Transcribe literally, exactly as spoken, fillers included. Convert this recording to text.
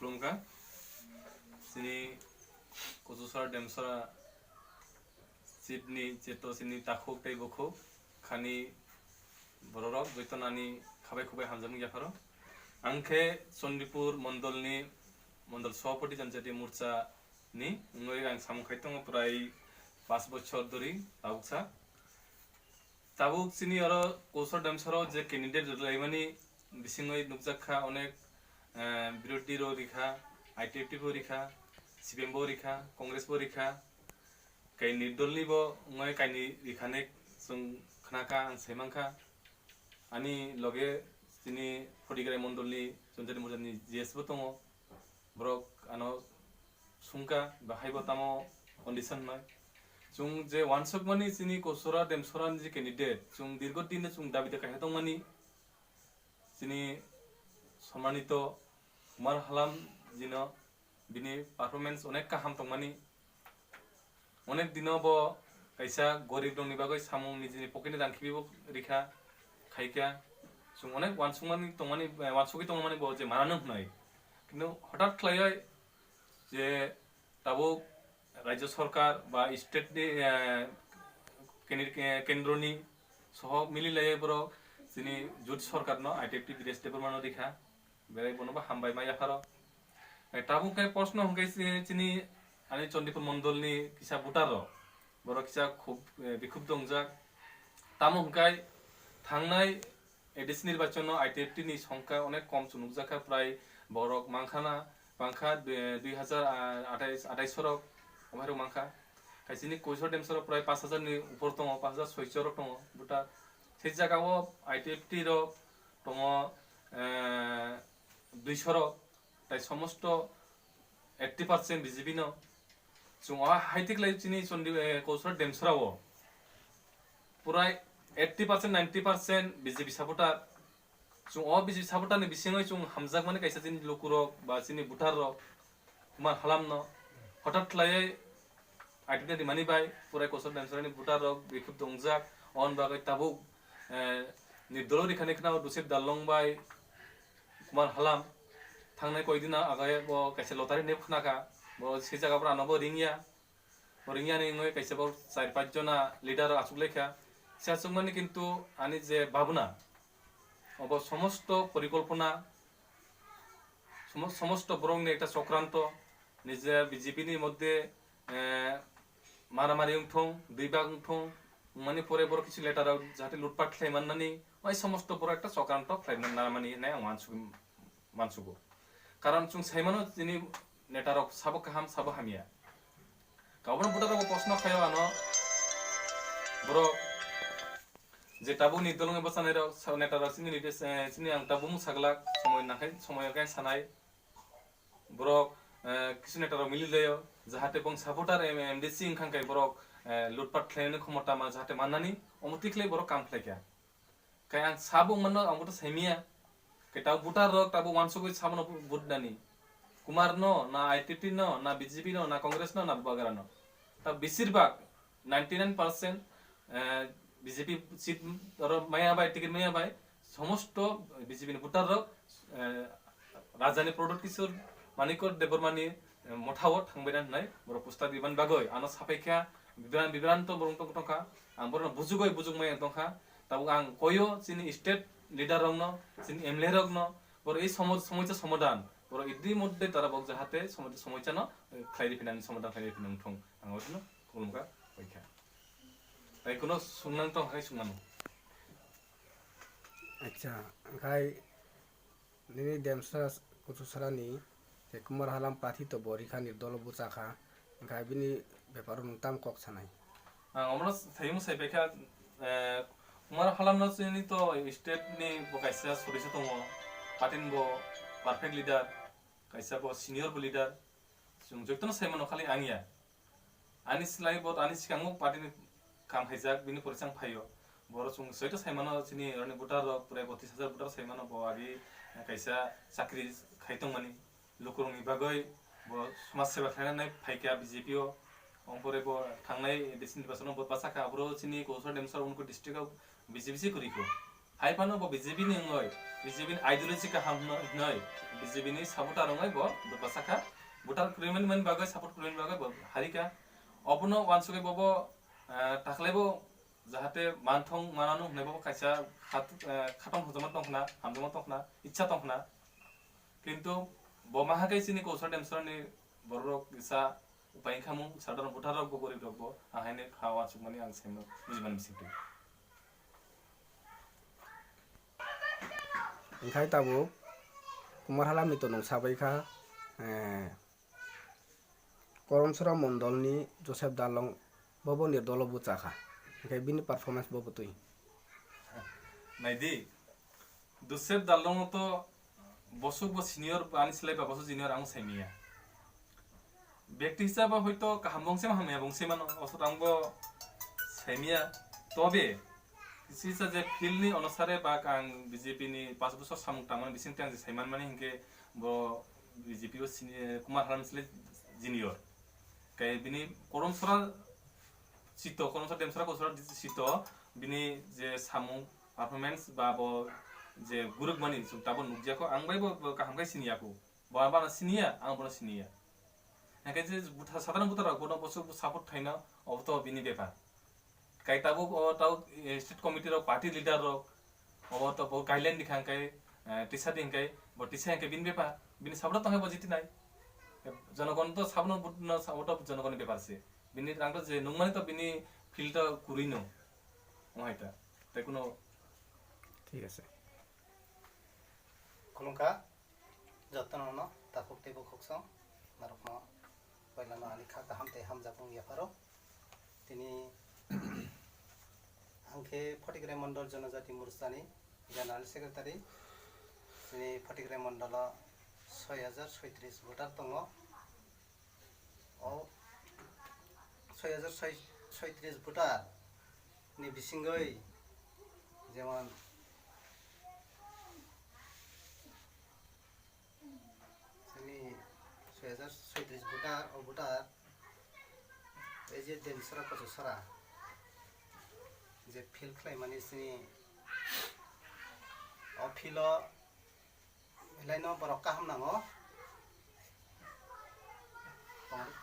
Khulumkha. Chini Kuchusra Demsra seat ni jeto chini takhuk tei bukhuk khani bororok joto nani khabai khubai hamjakmung yapharo. Ang khe Chandipur mondol ni mondol sabhapati Janjati Morcha ni wngwi ang samung khai tongo prai paanch bochor dhori tabuksa. Tabuk chini oro Kuchusra Demsra o je candidate rwlaimani bisingwi nukjak kha onek, eh, birodhi rok rikha, I T F T bo rikha, C P M bo rikha, Congress bo rikha, kaini dol ni bo wngwi kaini rikha hinwi chwng khna kha, ang sai mankha. Ani loge chini Photograi mondol ni Janjati Morcha ni G S bo tongo, borok ano sungkha bahai bo tamo condition noi. Chwng je wansukmani chini Kuchusra Demsra ni je candidate, chwng dirgo din no chwng dabi de kaisa tongmani chini Sammanito Kumar Halam jino bini performance onek kaham tongmani. Onek dino bo kaisa gorib rokni bagwi samung nijini pocket ni rang khibibo rikha, khaikha. Chwng onek wansukmani tongmani, eh, wansugwi tongmani bo je manano hwnwi. Kintu hothat khlaiwi je tabuk Rajya Sarkar ba state ni, eh, keni-, eh, kendro ni soho mili laiwi borok chini jut sarkar no I T F T Biresh Debbarma no rikha, belai bono bo hambai ma yapharo. Eh, tabuk khe proshno hwnkhe si-, chini ani Chandipur mondol ni kisa voter rok, borok kisa khub, eh, bikhub tongjak. Tamo hwnkhe thangnai A D C nirbachon no I T F T ni songkha onek kom chwng nukjakha, prai borok mankha na, mankha dui, dui hajar athais, athais rok, omo rok mankha. Kaisini Kuchusra Demsra rok prai paanch hajar ni upor tongo, paanch hajar soicho rok tongo voter. Sei jaga o I T F T rok tongo, eh, duiso rok, tai somosto eighty percent B J P no. Chwng o hai tik lai chini Chandi, eh, Kuchusra Demsra o purai eighty percent, ninety percent B J P supporter. Chwng o B J P supporter ni bisingwi chwng hamjakmani kaisa chini lukurok ba chini voter rok Kumar Halam no hothat khlaiwi identity rimani bai purai Kuchusra Demsra ni voter rok bikhub tongjak. On bagwi tabuk, eh, nirdolo rikhani khna Dusip Darlong bai Kumar Halam thangnai koidina agai bo kaisa lottery hinwi khna kha, bo se jaga pura ano bo ringya, bo ringya ni wngwi kaisa bo char panch jona leader rok achuk lai kha. Se achukmani kintu ani je bhabna, obo somosto porikolpona, somo-, somosto borok ni ekta chokranto, nije B J P ni moddhe, eh, maramari wngthong, dui bag wngthong, wngmani pore borok kisu letter rok jahate lutpat khlai mannani, oi somosto borok ekta chokranto khlai mannani hinwi ang uansuk-, uansugo. Karon chwng sai mano chini neta rok sabo kaham, sabo hamya. Kabono voter rok bo proshno khaio ano, borok je tabukni dolongni bwchanai rok, sa-, neta rok chini leaders, eh, chini ang tabuk bumung saglak, somoi nangkhe, somoi khe sanai. Borok, eh, kisu neta rok mili laio, jahate bong supporter M-, M D C wngkha khe borok, eh, lutpat khlainani khomota ma jahate mannani, omo tikhlai borok kam khlaikha. Khe ang sabo wngmano ang boto saimanya. Khe tabuk voter rok tabuk uansugwi sabono vote nani. Kumar no, na I T T no, na B J P no, na Congress no, na Bubagra no. Ta besir bhag ninety nine percent, eh, B J P seat oro maya bai, ticket maya bai, somosto B J P ni voter rok, eh, Rajani Pradyot Kishore Manikya Debbarma ni, eh, mothao thangbaina hinwi borok poster ribani bagwi ano sapaikha, bibran, bibranto borok tong-, tongkha, ang borokno bujugwi bujukmaya tongkha. Tabuk ang koyo chini state leader rokno, chini M L A rokno, borok ei somo-, somosa somadhan, borok itimodhye tara borok jahate somosa somosa no, eh, khlai riphinani somadhan khlai riphinani wngthong, ang bono khulumkha, hoikha. Tai kuno sungnang tong hai sungmano. Acha, khai nini Demsra Kuchusrani je Kumar Halam pathi to bo rikha nirdolo bwchakha, khai bini beparo nwng tam kok sanai? Ang omono saimung sai paikha, eh, Kumar Halamno chini to state ni bo kaisa sori se tongo, patin bo perfect leader, kaisa bo senior bo leader, chwng jotono sai mano khali ang ya. Ani slai bo ani sikango party ni kam khaijak, bini pore chang phaio. Boro chwng soito sai mano chini rani voter rok, prai botris hajar voter sai mano bo agi kaisa chakri khai tongmani. Lukurokni bagwi bo somaj seba khlainani phaikha B J P o. Omo pore bo thangnai A D C nirbachon o bo bachakha, aboro chini Kuchusra Demsra Unakoti district o B J P se kwrwi kho. Hai phano bo B J P ni wngwi B J P ni ideology kaham hwnwi, hwnwi B J P ni supporter wngwi bo bwsakha, voter kwrwimani bagwi, support kwrwimani bagwi bo harikha. Obono uansugwi bobo, eh, takhwlaibo jahate manthong manano hwnwi bobo kaisa khat-, eh, khatong hojoma tongkhna, hamjoma tongkhna, ichha tongkhna. Kintu bo maha khe chini Kosra Demsarani bororok kisa upai wngkha mung, sadharon voter rok bo, gorib rok bo, ang haino kha uansukmani ang saimano, bujimani bisingtwi. Wngkhai tabuk Kumar Halamni to nwng sabaikha, eh, Koromsora Mondolni Joseph Darlong bobo nirdolo bwchakha, hwnkhe bini performance bobo twi. Naidi, Joseph Darlong to bosok bo senior, ani slai ba bosok junior ang saimanya. Bekti hisabe hoito kaham bongse ma hamya bongse mano, osot ang bo saimanya. Tobe kisa je field ni onusare ba ang B J P ni pas bosor samung tangmani bising tang je saiman mani hinkhe bo B J P o sini-, Kumar Halam sile junior. Kai bini Koromsora Chito, Koromsora Demsara Kosra Chito, bini je samung performance ba bo je guruk mani chwng tabuk nukjakho, ang bai bo, bo kaham khe siniya kho. Bo ang bono siniya, ang bono siniya. Hingke je butha-, sadharon butharok bono bosok support khaina, obo to bini bepar. Kai tabuk o tabuk, eh, state committee rok, party leader rok, obo to bo guideline dikha hingke, eh, tisa di hingke, bo tisa hingke bini bepar, bini support tongkhe bo jitinai. Jonogon to sabono but no support to jonogonni bepar se. Bini rang to je nungmani to bini field to kurui no. Ohaita. Tai kuno. Thik ase. Khulumkha. Jotono no takhuk tei bukhuk song norokno poilano ani kha kaham tei hamjakmung yapharo. Tini ang khe Photigrai Mondol Jonojati Morchani General Secretary. Tini Photigrai Mondolo soi hajar soitris voter tongo. O soi hajar soi-, soitris voter ni bisingoi jemon chini soi hajar soitris voter, o voter ei je Demsara Kochasara je field khlaimani chini o field o Belai no borok kaham nango. Tong-,